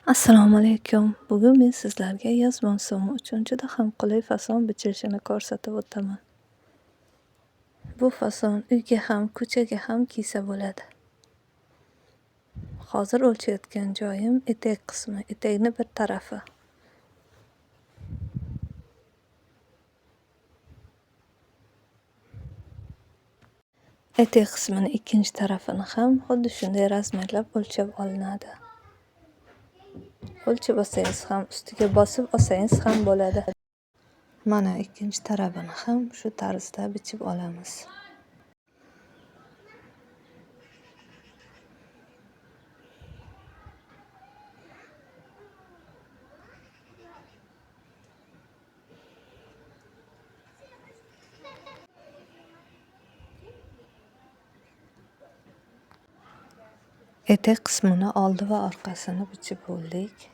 Assalomu alaykum. Bugun men sizlarga yoz mavsumi uchun juda ham qulay fason bichilishini ko'rsatib o'taman. Bu fason uyga ham, ko'chaga ham kiysa bo'ladi. Hozir o'lchayotgan joyim etak qismi, etakni bir tarafi. Etak qismini ikkinchi tarafini ham xuddi shunday razmerlab o'lchab olinadi. O'lchab olsangiz ham, ustiga bosib olsangiz ham bo'ladi. Mana ikkinchi tarafini ham shu tarzda bichib olamiz. Etak qismini oldi va orqasini bichib bo'ldik.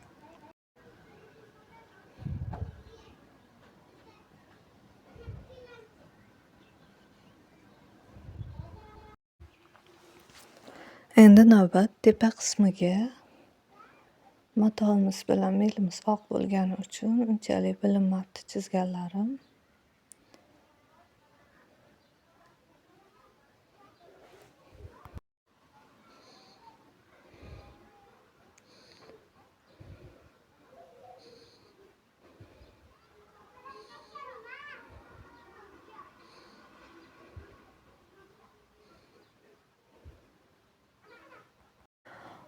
Endi navbat tepa qismiga. Matomiz bilan melimiz oq bo'lgani uchun unchalik bilinmabdi chizganlarim.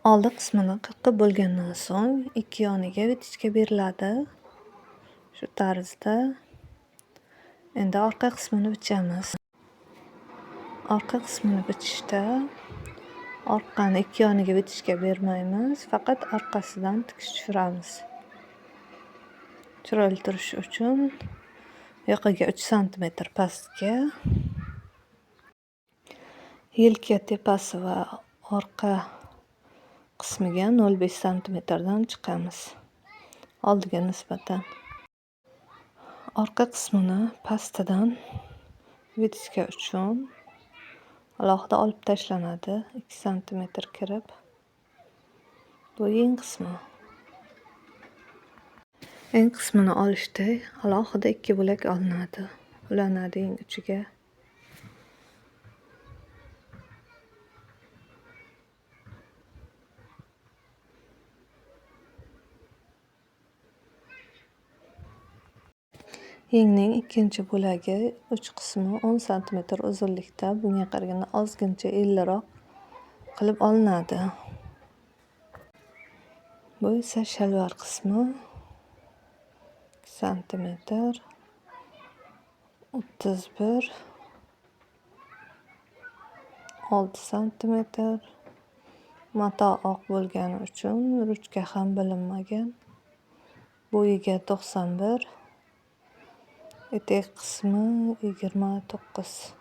Oldi qismini qirqib bo'lgandan so'ng ikki yoniga vitichka beriladi. Shu tarzda. Endi orqa qismini bichamiz. Orqa qismini bichishda orqani ikki yoniga vitichka bermaymiz, faqat orqasidan tikish tushiramiz. Chiroyli turishi uchun yoqaga 3 sm pastga, yelka tepasi va orqa qismiga 0,5 santimetrdan chiqamiz oldiga nisbatan. Orqa qismini pastidan vitichka uchun alohida olib tashlanadi, 2 santimetr kirib. Bu eng qismi. Eng qismini olishda alohida 2 bo'lak olinadi, ulanadi eng uchiga. Yengning ikkinchi bo'lagi uch qismi 10 santimetr uzunlikda, bunga qaraganda ozgincha elliroq qilib olinadi. Bu esa shalvar qismi 2 santimetr 31 6 santimetr. Mato oq bo'lgani uchun ruchka ham bilinmagan. Bo'yiga 91. Etak qismi 29.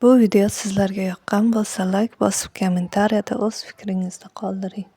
Bu video sizlarga yoqqan bo'lsa, like bosib, kommentariyada o'z fikringizni qoldiring.